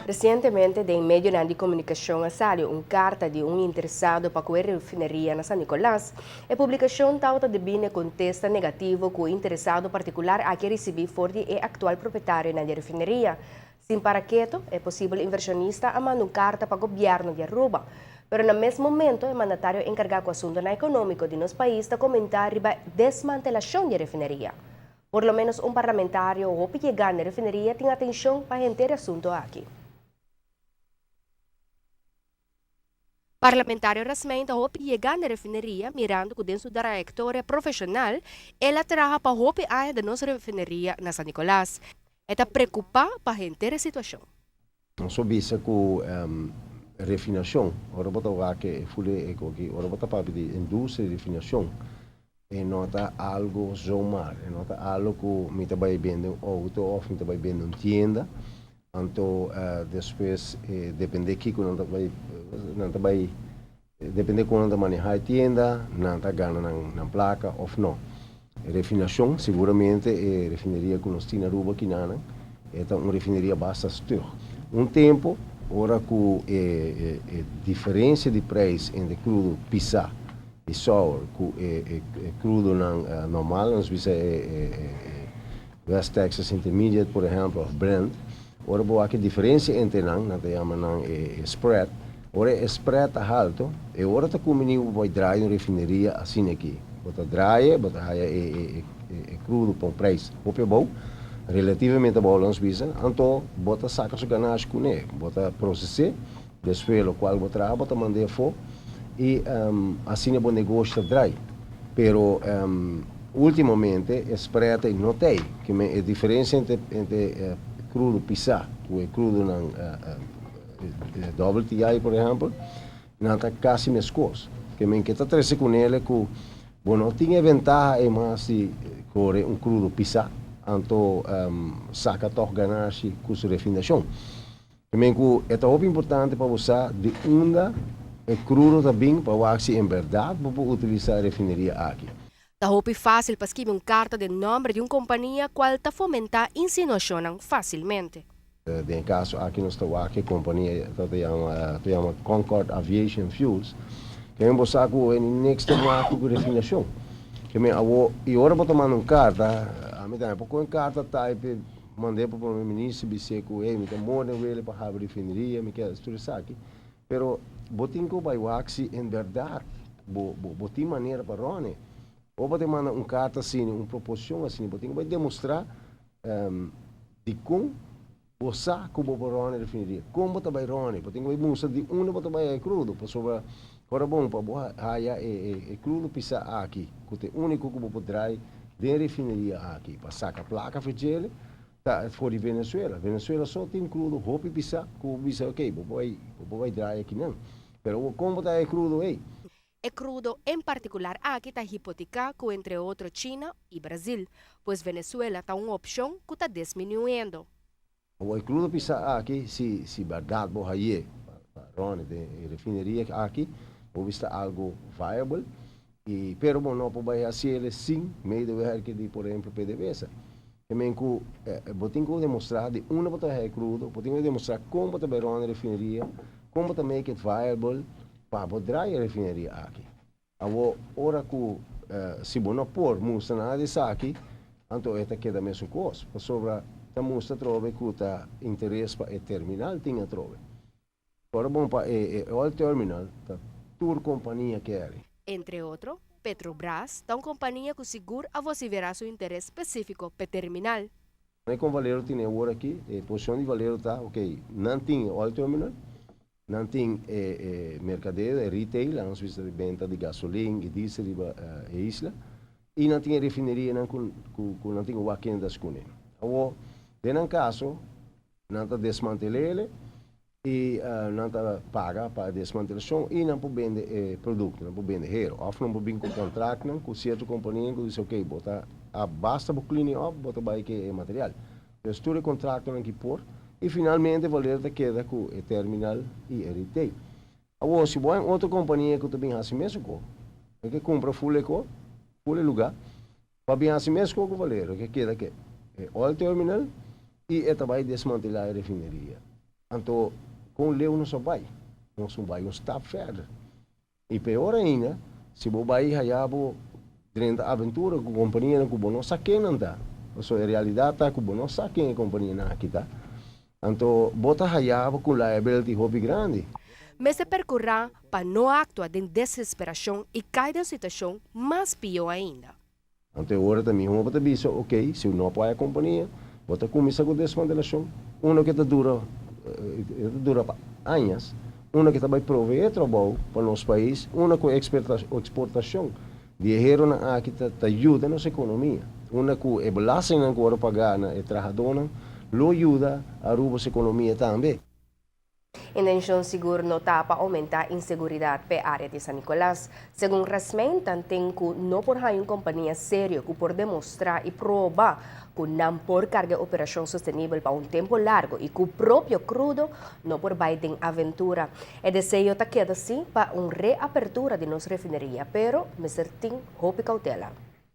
Recientemente den medionan di comunicacion a sali un carta di un interesado pa cu e refineria na San Nicolas. E publicacion tawata debi n'e contesta negativo cu e interesado particular aki a ricibi for di e actual propietarionan di e refineria. Sin para keto, e posibel inversionista a manda un carta pa gobierno di Aruba. Pero na mes momento e mandatario encarga cu asuntonan economico di nos pais ta comenta riba desmantelacion di e refineria. Por lo menos un parlamentario hopi yega na e refineria tin atencion pa henter e asunto aki. Parlamentario Rasmijn ta hopi yega na e refineria mirando cu den su trayectoria profesional el a traha pa hopi aña den nos refineria na San Nicolas. E ta preocupa pa henter e situacion. Nos a bisa ku refinashon, ora bo ta wak e fule e koki, ora bo ta papia di industria di refinashon, e no ta algo zomaar, e no ta algo ku mi ta bai bende un outo òf mi ta bai bende un tienda, anto despues depende kiko nan ta bai nan ta bai depende kon nan ta maneha e tienda, nan ta gana nan plaka òf no. Refinashon, siguramente e refineria ku nos tin na Aruba kinanan e ta un refineria basta stug. Un tempu ora ku e e diferensia di preis entre krudo pisá i sour ku e e krudonan normal, nos bisa e e West Texas Intermediate por ehèmpel òf Brent, ora bo wak e diferensia entre nan, nan ta yama nan e spread, ora e spread ta halto, e ora ta kumbiní bo bai draai un refineria asina aki. Bo ta draai, bo ta haya e e krudo pa un preis hopi abou, relativamente abou lanos bisa, anto bo ta saka su ganashi kuné, bo ta proses'é, despues lokual bo traha bo ta mand'é afó i asina bo negoshi ta draai. Pero ultimamente e spread ei no t'ei, ke men e diferensia entre entre krudo pisá ku e krudonan WTI por ehèmpel, nan ta kasi meskos. Ke men ke ta trese kunele ku bo no tin e ventaha ei mas di kore un krudo pisá anto saka tòg ganashi ku su refinashon. Ke men ku e ta hopi importante pa bo sa di unda e krudo ta bin pa wak si en bèrdat bo por utilisá e refineria aki. Ta hopi fásil pa skibi un karta den nòmber di un kompania kual ta fomentá insinuashonnan fásilmente. Den e kaso aki nos ta wak e kompania ta ta yama ta yama Concord Aviation Fuels. Ke men bo sa ku e niks ta wak ku refinashon. Ke men awo i ora bo ta manda un karta, ami tambe por kohe un karta type mand'é pa prome minister bis'é ku hey mi ta more den willing pa habri refineria mi ke tur esaki. Pero bo tin ku bai wak si en bèrdat bo bo bo tin manera pa ròne. Ora bo ta manda un karta asina, un proposishon asina, bo tin ku bai demostrá Dikon bo sa ku bo por ròne refineria? Kon bo ta bai ròne? Bo tin ku bai mustra di unda bo ta bai haña e krudo, pasobra ora bon pa bo haya e krudo pisá aki, ku ta e úniko ku bo por drai den refineria aki pa saka plaka for djele, ta for di Venezuela. Venezuela so tin krudo hopi pisá ku bo bisa ok bo por bai bo por bai drai akinan. Pero kon bo ta haña e krudo ei? E krudo en partikular aki ta hipoteká ku entre otro China i Brazil, pues Venezuela ta un opshon ku ta desminuendo. Awor e krudo pisá aki, si si bèrdat bo haye pa ròne den e refineria aki, bo bisa ta algu viable, i pero bo no por bai hasiel sin medewerking di por ehempel PDVSA. Te men ku bo tin ku demostrá di unda bo ta haye krudo, bo tin ku demostrá kon bo ta bai ròne refineria, kon bo ta make it viable, Pa bo draai e refineria aki. Awor, ora ku si bo no por mustra nada di esaki, anto e ta keda mesun kos, pasobra ta mustra atrobe ku ta interes pa e terminal tin atrobe. Ora bon pa e oil terminal ta tur kompania kere. Entre otro, Petrobras ta un kompania ku sigur a vosiverá su interes spesífiko p'e terminal. Kon kon Valero tin e awor aki, e posishon di Valero ta, ok, nan tin e oil terminal, Nan tin e merkadeo, e retail, nan nos bisa di benta di gasolin i diesel riba e isla, i nan tin e refinerianan ku ku nan tin ku wak kende ta skune. Awor, den nan kaso, nan ta desmantel'ele i nan ta paga pa e desmantelashon i nan por bende e produkto, nan por bende hero. Òf nan por bin ku kontraktnan ku sierto kompanianan ku bisa oke, bo ta a basta bo clean up, bo ta bai ke e material. Pues tur e contractonan ki por y finalmente Valero ta keda cu e terminal y e retail. Awor si bo hay un otro compania cu ta bin haci mesun co, e ke cumpra full e co, full e lugar, pa bin haci mes co cu Valero, e ke keda ke e oil terminal y e ta bay desmantela e refineria. Anto kon leu nos a bai? Nos no bai un stap verder. I peor ainda, si bo bai haya bo drenta aventura ku kompanianan ku bo no sa ken nan ta, pasobra e realidat ta ku bo no sa ken e kompanianan aki ta, anto bo ta haya bo ku un liability hopi grandi. Mester perkurá pa no aktua den desesperashon i kai den situashon mas pió ainda. Anto e ora ta mihó bo ta bisa, ok, si no apoya e kompania, bo ta kuminsá ku desmantelashon, uno ke ta dura, e ta dura pa añas, uno ke ta bai proveé trabou pa nos pais, uno ku eksportashon di e heronan aki ta ta yuda nos ekonomia, uno ku e belastingnan ku wòrdu pagá na e trahadónan lo yuda Aruba su ekonomia tambe. Intencion sigur no ta pa aumenta inseguridad p'e area di San Nicolas. Segun Rasmijn tanten cu no por haya un compania serio cu por demostra y proba cu nan por carga e operacion sostenibel pa un tempo largo y cu propio crudo no por bay den aventura. E deseo ta keda si pa un reapertura di nos refineria pero mester tin hopi cautela.